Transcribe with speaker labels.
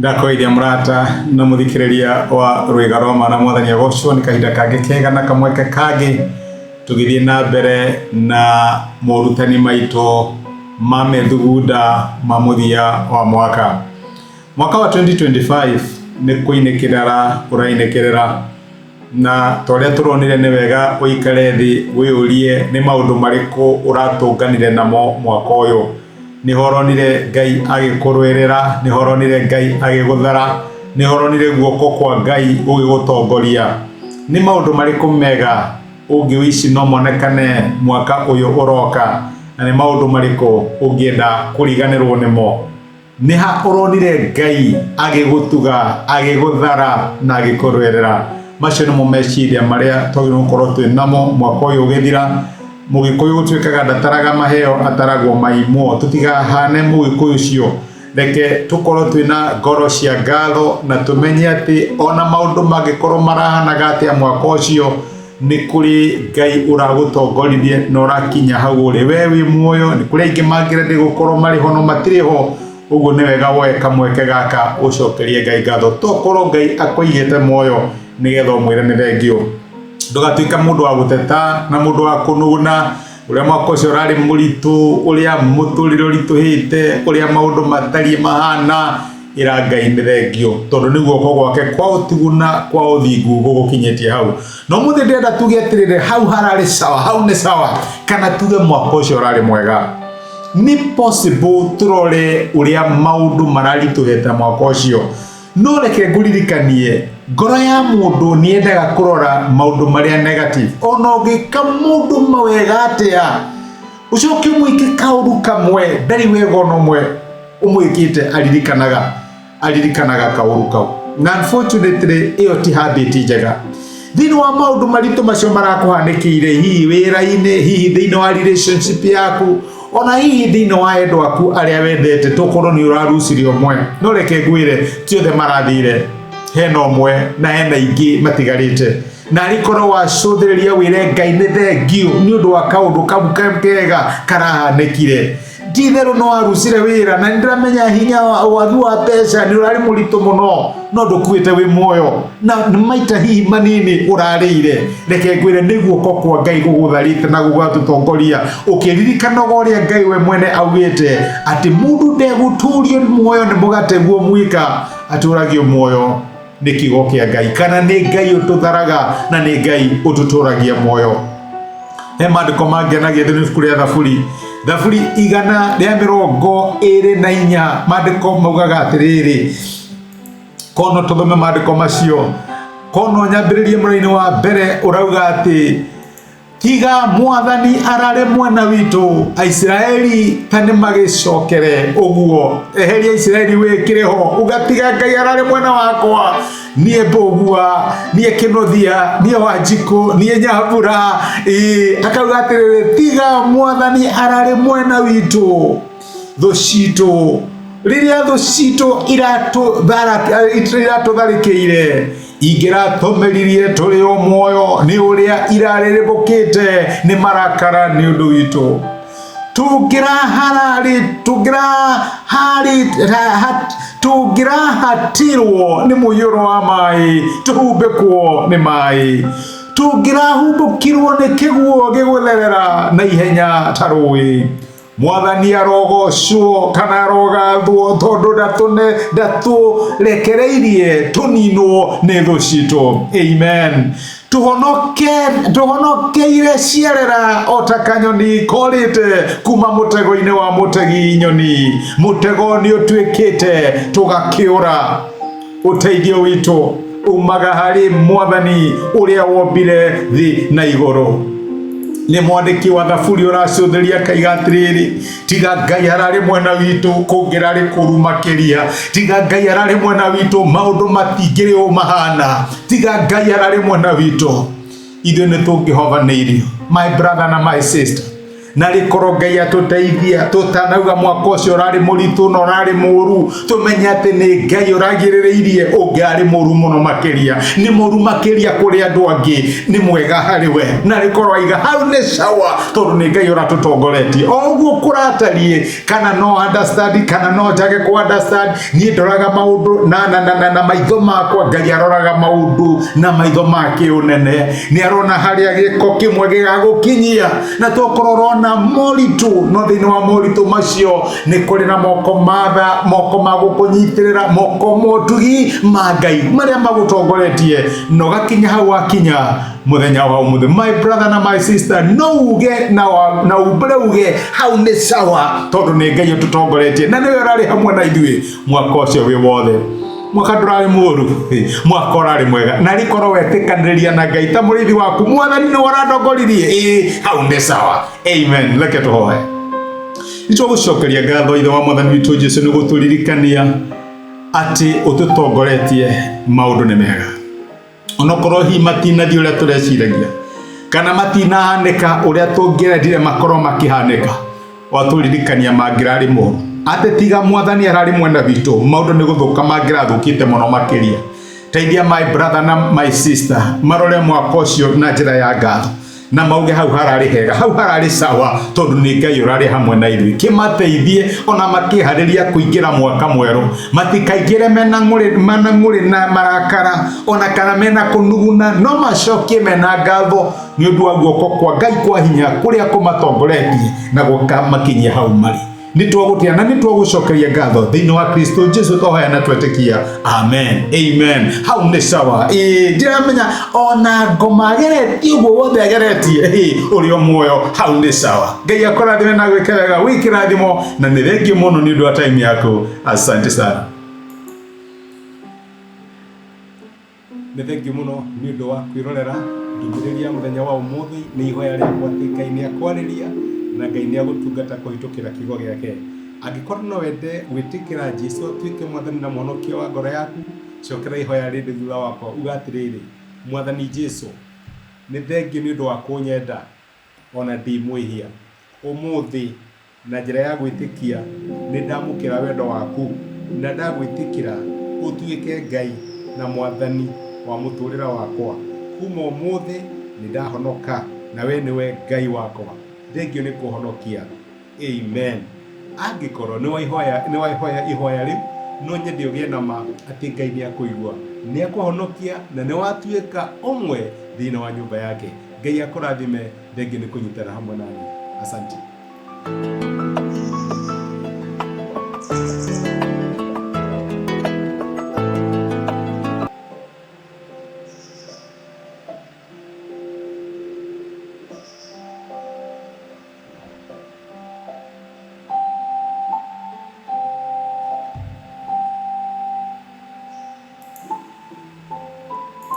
Speaker 1: Ndakũgeithia mũrata na mũthikĩrĩria wa Rwĩga rwa Ma na Mwathani agocwo nĩ kahinda kangĩ kega na kamweke kangĩ tũgĩthiĩ na mbere na morutani maitũ ma methugunda ma mũthia wa mwaka. Mwaka wa 2025 nĩ kũinĩkĩrĩra ũrainĩkĩrĩra na ta ũrĩa tũronire nĩ wega ũikare thĩ wĩyũrie nĩ maũndũ marĩkũ ũratũnganire namo mwaka ũyũ. Nĩho ũronire Ngai agĩkũrũĩrĩra, nĩho ũronire Ngai agĩgũthara, nĩho ũronire guoko kwa Ngai gũgĩgũtongoria. Nĩ maũndũ marĩkũ mega ũngĩwici no monekane mwaka ũyũ ũroka, na nĩ maũndũ marĩkũ ũngĩenda kũriganĩrwo nĩmo? Nĩ ha ũronire Ngai agĩgũtuga, agĩgũthara na agĩkũrũĩrĩra? Macio nĩmo meciria marĩa twagĩrĩirwo gũkorwo twĩ namo mwaka ũyũ ũgĩthira. Mũgĩkũyũ gũtuĩkaga ndataraga maheo ataragwo maimwo. Tũtikahane mũgĩkũyũ ũcio. Reke tũkorwo twĩna ngoro cia ngatho na tũmenye atĩ ona maũndũ mangĩkorwo marahanaga atĩa mwaka ũcio, nĩ kũrĩ Ngai ũragũtongoririe na ũrakinya hau ũrĩ. We wĩ muoyo, nĩ kũrĩ aingĩ mangĩrenda gũkorwo marĩ ho no matirĩ ho. Ũguo nĩ wega woe kamweke gaka ũcokerie Ngai ngatho. Tokorwo Ngai akũigĩte muoyo nĩgetha ũmwĩre nĩ thengiũ. Ndũgatuĩke mũndũ wa gũteta na mũndũ wa kũnuguna ũrĩa mwaka ũcio ũrarĩ mũritũ, ũrĩa mũtũrĩre ũritũhĩte, ũrĩa maũndũ matariĩ mahana. Ĩra Ngai nĩ thengiũ tondũ nĩ guoko gwake kwa ũtugu na kwa ũthingu gũgũkinyĩtie hau. No mũthĩ ndĩrenda tuge atĩrĩrĩ, hau hararĩ sawa, hau nĩ sawa, kana tuge mwaka ũcio ũrarĩ mwega. Nĩ possible tũrore ũrĩa maũndũ mararitũhĩte mwaka ũcio, no reke ngũririkanie, ngoro ya mũndũ nĩ yendaga kũrora maũndũ marĩa negative. Ona ũngĩka mũndũ mawega atĩa, ũcoke ũmwĩke kaũru kamwe, ndarĩ wega ona ũmwe ũmwĩkĩte aririkanaga aririkanaga kaũru kau. Na unfortunately ĩyo ti habit njega. Thĩinĩ wa maũndũ maritũ macio marakũhanĩkĩire, hihi wĩra-inĩ, hihi thĩinĩ wa relationship yaku, ona hihi thĩinĩ wa endwa aku arĩa wendete, tokorwo nĩ ũrarucirie ũmwe, no reke ngwĩre ti othe marathire, hena ũmwe na hena ingĩ matigarĩte. Na arĩkorwo wacũthĩrĩria wĩre Ngai nĩ thengiũ nĩ ũndũ wa kaũndũ kau kega karahanĩkire. Ti-itherũ no arucire wĩra na nĩndĩramenya hinya wagi wa mbeca nĩ ũrarĩ mũritũ mũno, no ndũkuĩte wĩ muoyo na nĩ maita hihi manini ũrarĩire. Reke ngwĩre nĩ guoko kwa Ngai gũgũtharĩte na gũgatũtongoria, ũkĩririkanaga ũrĩa Ngai we mwene augĩte atĩ mũndũ ndegũtũrio muoyo nĩ mũgate guo mwika, atũragio muoyo nĩ kiugo kĩa Ngai, kana nĩ Ngai ũtũtharaga na nĩ Ngai ũtũtũragia muoyo. He maandĩko mangenagia thĩinĩ ibuku rĩa Thaburi, Thaburi 124, maandĩko maugaga atĩrĩrĩ, kono tũthome maandĩko macio, kono nyambĩrĩrie mũraini wa mbere ũrauga atĩ tiga mwathani ararĩ mwena witũ, Aisiraeli ta nĩ magĩcokere ũguo, eheria Isiraeli wĩkĩre ho, ũgatiga Ngai ararĩ mwena wakwa, niĩ Mbũgua, niĩ Kĩnuthia, niĩ Wanjikũ, niĩ Nyambura. Ĩĩ, akauga atĩrĩrĩ, tiga mwathani ararĩ mwena witũ, thũ citũ rĩrĩa thũ citũ iratũtharĩkĩire ingĩratũmeririe tũrĩ o muoyo nĩ ũrĩa irarĩrĩbũkĩte nĩ marakara nĩ ũndũ witũ. Tũngĩrahatirwo nĩ mũiyũro wa maĩ, tũhumbĩkwo nĩ maĩ, tũngĩrahumbũkirwo nĩ kĩguũ gĩgũtherera na ihenya ta rũĩ. Mwathani arogocwo kana arogathwo tondũ ndatũrekereirie tũninwo nĩ thũ citũ. Amen. Tũhonokeire ciarera o ta kanyoni korĩte kuma mũtego-inĩ wa mũtegi nyoni. Mũtego nĩ ũtuĩkĩte tũgakĩũra. Ũteithio witũ umaga harĩ mwathani ũrĩa wombire thĩ na igũrũ. Nĩ mwandĩki wa Thaburi ũracũthĩria akaiga atĩrĩrĩ, tiga Ngai ararĩ mwena witũ kũngĩrarĩ kũru makĩria, tiga Ngai ararĩ mwena witũ maũndũ matingĩrĩ ũũ mahana, tiga Ngai ararĩ mwena witũ ithuĩ nĩ tũngĩhovanĩirio. My brother na my sister, Na rĩkorwo Ngai atũteithia tũtanauga mwaka ũcio ũrarĩ mũritũ na ũrarĩ mũru, tũmenye atĩ nĩ Ngai ũragirĩrĩirie ũngĩarĩ mũru mũno makĩria. Nĩ mũru makĩria kũrĩ andũ angĩ, nĩ mwega harĩ we. Na rĩkorwo aiga hau nĩ sawa, tondũ nĩ Ngai ũratũtongoretie. O ũguo kũratariĩ, kana no understand kana no njage ku understand, niĩ ndoraga maũndũ na, na, na, na, na maitho makwa. Ngai aroraga maũndũ na maitho ma kĩũnene. Nĩ arona harĩa gĩko kĩmwe gĩgagũkinyia, na tokorwo ũrona moritũ, no thĩinĩ wa moritũ macio nĩ kũrĩ na moko matha, moko ma gũkũnyitĩrĩra, moko motugi ma Ngai marĩa magũtongoretie na ũgakinya hau wakinya muthenya wa umuthi. My brother na my sister, no uge na, na umbure uge hau nĩ sawa, tondũ nĩ Ngai ũtũtongoretie na nĩwe ũrarĩ hamwe na ithuĩ mwaka ũcio wĩ wothe. Mwaka ndũrarĩ mũũru, mwaka ũrarĩ mwega, na rĩkorwo wetĩkanĩrĩria na Ngai ta mũrĩithi waku, Mwathani nĩwe ũrandongoririe, ĩĩ hau nĩ sawa. Amen. Reke tũhoe. Nĩtwagũcokeria ngatho, Ithe wa Mwathani witũ Jesu, nĩ gũtũririkania atĩ ũtũtongoretie, maũndũ nĩ mega, onokorwo hihi matinathiĩ ũrĩa tũreciragia kana matinahanĩka ũrĩa tũngĩrendire makorwo makĩhanĩka. Watũririkania mangĩrarĩ moru, atĩ tiga Mwathani ararĩ mwena witũ, maũndũ nĩ gũthũka mangĩrathũkĩte mũno makĩria. Teithia my brother na my sister marore mwaka ũcio na njĩra ya ngatho na mauge hau hararĩ hega, hau hararĩ sawa, tondũ nĩ Ngai ũrarĩ hamwe na ithuĩ. Kĩmateithie ona makĩharĩria kũingĩra mwaka mwerũ, matikaingĩre mena ng'ũrĩ, mena ng'ũrĩ na marakara, ona kana mena kũnuguna, no macokie mena ngatho nĩ ũndũ wa guoko kwa Ngai kwa hinya kũrĩa kũmatongoretie na gũkamakinyia hau marĩ. Nĩ twagũtĩa na nĩ twagũcokeria ngatho thĩinĩ wa Kristo Jesu, twahoya na twetĩkia, amen. Amen. Hau nĩ sawa. Ĩĩ, ndiramenya ona ngoma ageretie ũguo wothe ageretie, ĩĩ, ũrĩ o muoyo, hau nĩ sawa. Ngai akũrathime na gwĩke wega, wĩ kĩrathimo, na nĩ thengiũ mũno nĩ ũndũ wa time yaku. Asante sana. Nĩ thengiũ mũno nĩ ũndũ wa kwĩrorera ndũmĩrĩri ya mũthenya wa ũmũthĩ. Nĩ ihoya rĩakwa atĩ Ngai nĩ akwarĩria na Ngai nĩ agũtungata kũhĩtũkĩra kiugo gĩake. Angĩkorwo no wende gwĩtĩkĩra Jesu atuĩke Mwathani na Mũhonokia wa ngoro yaku, cokera ihoya rĩrĩ thutha wakwa, uga atĩrĩrĩ, Mwathani Jesu, nĩ thengiũ nĩ ũndũ wa kũnyenda ona ndĩ mwĩhia. Ũmũthĩ na njĩra ya gwĩtĩkia nĩ ndamũkĩra wendo waku na ndagwĩtĩkĩra ũtuĩke Ngai na Mwathani wa mũtũrĩre wakwa. Kuma ũmũthĩ nĩ ndahonoka na we nĩwe Ngai wakwa. Thengiũ nĩ kũhonokia. Amen. Angĩkorwo nĩ wahoya ihoya rĩu, no nyende ũgĩe na ma atĩ Ngai nĩ akũigua, nĩ akũhonokia na nĩ watuĩka ũmwe thĩinĩ wa nyũmba yake. Ngai akũrathime. Thengiũ nĩ kũnyitana hamwe nani. Asante.